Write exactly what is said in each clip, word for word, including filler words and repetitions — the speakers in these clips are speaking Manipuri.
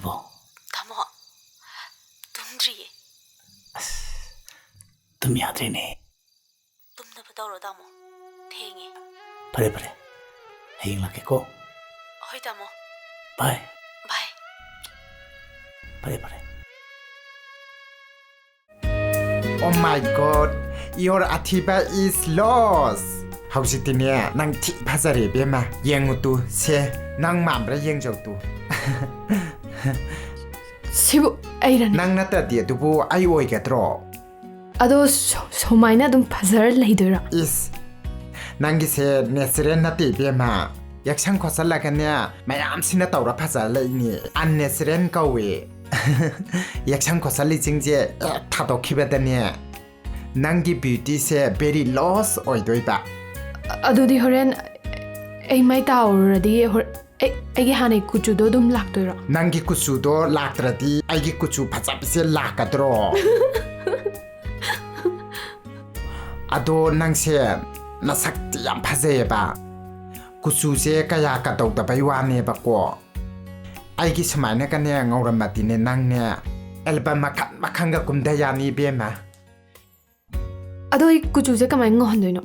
ꯇꯥꯃꯣ, ꯇꯨꯝꯗ꯭ꯔꯤꯌꯦ꯫ ꯑꯁ, ꯇꯨꯝ ꯌꯥꯗ꯭ꯔꯦꯅꯦ꯫ ꯇꯨꯝꯅꯕ ꯇꯧꯔꯣ, ꯇꯥꯃꯣ꯫ ꯊꯦꯡꯉꯦ꯫ ꯐꯔꯦ, ꯐꯔꯦ꯫ ꯍꯌꯦꯡ ꯂꯥꯛꯀꯦꯀꯣ꯫ ꯍꯣꯏ, ꯇꯥꯃꯣ꯫ ꯕꯥꯏ꯫ ꯕꯥꯏ꯫ ꯐꯔꯦ, ꯐꯔꯦ꯫ Oh my God, your Athiba is lost. ꯍꯧꯖꯤꯛꯇꯤꯅꯦ, ꯅꯪ ꯊꯤ ꯐꯖꯔꯦ, ꯏꯕꯦꯝꯃ꯫ ꯌꯦꯡꯉꯨ ꯇꯨ, ꯁꯦ, ꯅꯪ ꯃꯥꯟꯕ꯭ꯔꯥ ꯌꯦꯡꯖꯧ ꯇꯨ꯫ ꯁꯤꯕꯨ ꯑꯩꯔꯅꯦ? ꯅꯪ ꯅꯠꯇ꯭ꯔꯗꯤ ꯑꯗꯨꯕꯨ ꯑꯩ ꯑꯣꯏꯒꯗ꯭ꯔꯣ? ꯑꯗꯣ ꯁꯨ-, ꯁꯨꯃꯥꯏꯅ ꯑꯗꯨꯝ ꯐꯖꯔ ꯂꯩꯗꯣꯏꯔꯣ? ꯏꯁ, ꯅꯪꯒꯤꯁꯦ natural ꯅꯠꯇꯦ, ꯏꯕꯦꯝꯃ꯫ ꯌꯦꯛꯁꯟ ꯈꯣꯠꯆꯜꯂꯒꯅꯦ, ꯃꯌꯥꯝꯁꯤꯅ ꯇꯧꯔ ꯐꯖꯔ ꯂꯩꯅꯤ꯫ Unnatural ꯀꯧꯏ꯫ ꯌꯦꯛꯁꯟ ꯈꯣꯠꯆꯜꯂꯤꯁꯤꯡꯁꯦ ꯍꯦꯛ ꯊꯥꯗꯣꯛꯈꯤꯕꯗꯅꯦ, ꯅꯪꯒꯤ beautyꯁꯦ very loss ꯑꯣꯏꯗꯣꯏꯕ꯫ ꯑ-, ꯑꯗꯨꯗꯤ ꯍꯣꯔꯦꯟ ꯑꯩ ꯃꯥꯏ ꯇꯥꯔꯨꯔꯗꯤ ꯍꯣ-, ꯑꯩ, ꯑꯩꯒꯤ ꯍꯥꯟꯅꯩ ꯀꯨꯆꯨꯗꯣ ꯑꯗꯨꯝ ꯂꯥꯛꯇꯣꯏꯔꯣ? ꯅꯪꯒꯤ ꯀꯨꯆꯨꯗꯣ ꯂꯥꯛꯇ꯭ꯔꯗꯤ ꯑꯩꯒꯤ ꯀꯨꯆꯨ ꯐꯖꯕꯁꯦ ꯂꯥꯛꯀꯗ꯭ꯔꯣ? ꯑꯗꯣ ꯅꯪꯁꯦ ꯅꯁꯛꯇꯤ ꯌꯥꯝ ꯐꯖꯩꯌꯦꯕ, ꯀꯨꯆꯨꯁꯦ ꯀꯌꯥ ꯀꯗꯧꯗꯕꯩ ꯋꯥꯅꯦꯕꯀꯣ꯫ ꯑꯩꯒꯤ ꯁꯨꯃꯥꯏꯅꯒꯅꯦ ꯉꯧꯔꯝꯃꯗꯤꯅꯦ, ꯅꯪꯅꯦ album ꯃꯈꯜ ꯃꯈꯜꯒ ꯀꯨꯝꯊ ꯌꯥꯅꯤ, ꯏꯕꯦꯝꯃ꯫ ꯑꯗꯣ ꯑꯩ ꯀꯨꯆꯨꯁꯦ ꯀꯃꯥꯏꯅ ꯉꯧꯍꯟꯗꯣꯏꯅꯣ?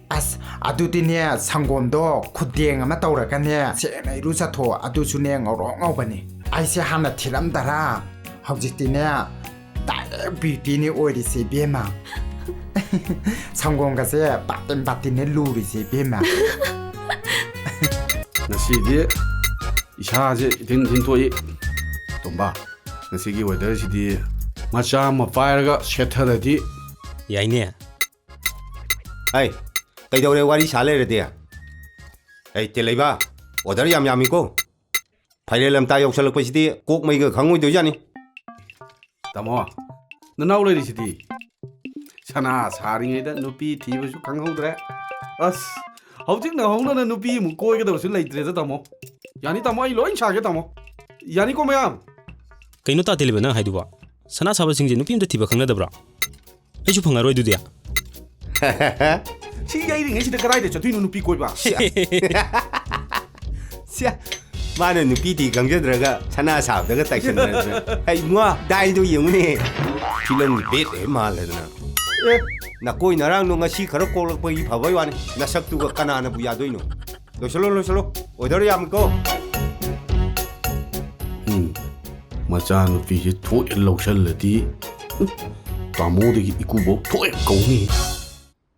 ꯑꯁ, ꯑꯗꯨꯗꯤꯅꯦ, ꯁꯪꯒꯣꯝꯗꯣ ꯈꯨꯗꯦꯡ ꯑꯃ ꯇꯧꯔꯒꯅꯦ, ꯁꯦꯡꯅ ꯏꯔꯨꯖꯊꯣꯛꯑꯣ꯫ ꯑꯗꯨꯁꯨꯅꯦ, ꯉꯧꯔꯣꯛ ꯉꯧꯕꯅꯤ꯫ ꯑꯩꯁꯦ ꯍꯥꯟꯅ ꯊꯤꯔꯝꯗꯔꯥ? ꯍꯧꯖꯤꯛꯇꯤꯅꯦ, direct beautyꯅꯤ ꯑꯣꯏꯔꯤꯁꯦ, ꯏꯕꯦꯝꯃ꯫ ꯁꯪꯒꯣꯝꯒꯁꯦ ꯕꯥꯇꯤꯟ ꯕꯥꯇꯤꯟꯅꯦ ꯂꯨꯔꯤꯁꯦ, ꯏꯕꯦꯝꯃ꯫ ꯉꯁꯤꯗꯤ ꯏꯁꯥꯁꯦ ꯏꯊꯤꯟ ꯊꯤꯟꯊꯣꯛꯏ꯫ ꯇꯣꯝꯕ, ꯉꯁꯤꯒꯤ weatherꯁꯤꯗꯤ ꯃꯆꯥ ꯑꯃ ꯄꯥꯏꯔꯒ ꯁꯦꯠꯊꯔꯗꯤ꯫ ꯌꯥꯏꯅꯦ꯫ ꯍꯩ, ꯀꯩꯗꯧꯔꯦ ꯋꯥꯔꯤ ꯁꯥ ꯂꯩꯔꯗꯤ? ꯍꯩ, ꯇꯦꯂꯩꯕ, order ꯌꯥꯝ ꯌꯥꯝꯃꯤꯀꯣ꯫ ꯐꯥꯏꯅꯦꯜ ꯑꯝꯇ ꯌꯧꯁꯜꯂꯛꯄꯁꯤꯗꯤ ꯀꯣꯛ ꯃꯩꯒ ꯈꯪꯉꯣꯏꯗꯣꯏꯖꯥꯠꯅꯤ꯫ ꯇꯥꯃꯣ, ꯅꯅꯥꯎ ꯂꯩꯔꯤꯁꯤꯗꯤ꯫ ꯁꯅꯥ ꯁꯥꯔꯤꯉꯩꯗ ꯅꯨꯄꯤ ꯊꯤꯕꯁꯨ ꯈꯪꯍꯧꯗ꯭ꯔꯦ꯫ ꯑꯁ, ꯍꯧꯖꯤꯛ ꯅꯧꯍꯧꯅꯅ ꯅꯨꯄꯤ ꯑꯃꯨꯛ ꯀꯣꯏꯒꯗꯕꯁꯨ ꯂꯩꯇ꯭ꯔꯦꯗ, ꯇꯥꯃꯣ꯫ ꯌꯥꯅꯤ, ꯇꯥꯃꯣ, ꯑꯩ ꯂꯣꯏ ꯁꯥꯒꯦ, ꯇꯥꯃꯣ꯫ ꯌꯥꯅꯤꯀꯣ, ꯃꯌꯥꯝ? ꯀꯩꯅꯣ ꯇꯥ ꯇꯦꯂꯤꯕ ꯅꯪ ꯍꯥꯏꯗꯨꯕꯣ? ꯁꯅꯥ ꯁꯥꯕꯁꯤꯡꯁꯦ ꯅꯨꯄꯤ ꯑꯝꯇ ꯊꯤꯕ ꯈꯪꯅꯗꯕ꯭ꯔꯣ? ꯑꯩꯁꯨ ꯐꯪꯉꯔꯣꯏ ꯑꯗꯨꯗꯤ꯫ ꯁꯤ ꯌꯩꯔꯤꯉꯩꯁꯤꯗ ꯀꯗꯥꯏꯗ ꯆꯠꯇꯣꯏꯅꯣ ꯅꯨꯄꯤ ꯀꯣꯏꯕ? ꯁꯤꯌꯥ꯫ ꯁꯤꯌꯥ꯫ ꯃꯥꯅ ꯅꯨꯄꯤ ꯊꯤ ꯈꯪꯖꯗ꯭ꯔꯒ ꯁꯅꯥ ꯁꯥꯕꯗꯒ ꯇꯥꯏꯁꯟꯅꯗꯅ꯫ ꯍꯩ ꯃꯥ, ꯗꯥꯏꯗꯣ ꯌꯦꯡꯉꯨꯅꯦ꯫ ꯐꯤꯂꯝꯒꯤ ꯕꯦꯠ ꯍꯦꯛ ꯃꯥꯜꯂꯗꯅ꯫ ꯑꯦ, ꯅꯀꯣꯏ ꯅꯔꯥꯡꯗꯣ ꯉꯁꯤ ꯈꯔ ꯀꯣꯛꯂꯛꯄꯒꯤ ꯐꯕꯩ ꯋꯥꯅꯤ꯫ ꯅꯁꯛꯇꯨꯒ ꯀꯅꯥꯅꯕꯨ ꯌꯥꯗꯣꯏꯅꯣ? ꯂꯣꯏꯁꯤꯜꯂꯣ, ꯂꯣꯏꯁꯤꯜꯂꯣ꯫ ꯑꯣꯔꯗꯔ ꯌꯥꯝꯃꯤꯀꯣ꯫ ꯎꯝ, ꯃꯆꯥꯅꯨꯄꯤꯁꯦ ꯊꯣꯛꯑꯦ ꯂꯧꯁꯜꯂꯗꯤ, ꯎꯝ, ꯇꯥꯃꯣꯗꯒꯤ ꯏꯀꯨꯕꯧ ꯊꯣꯛꯑꯦ ꯀꯧꯅꯤ꯫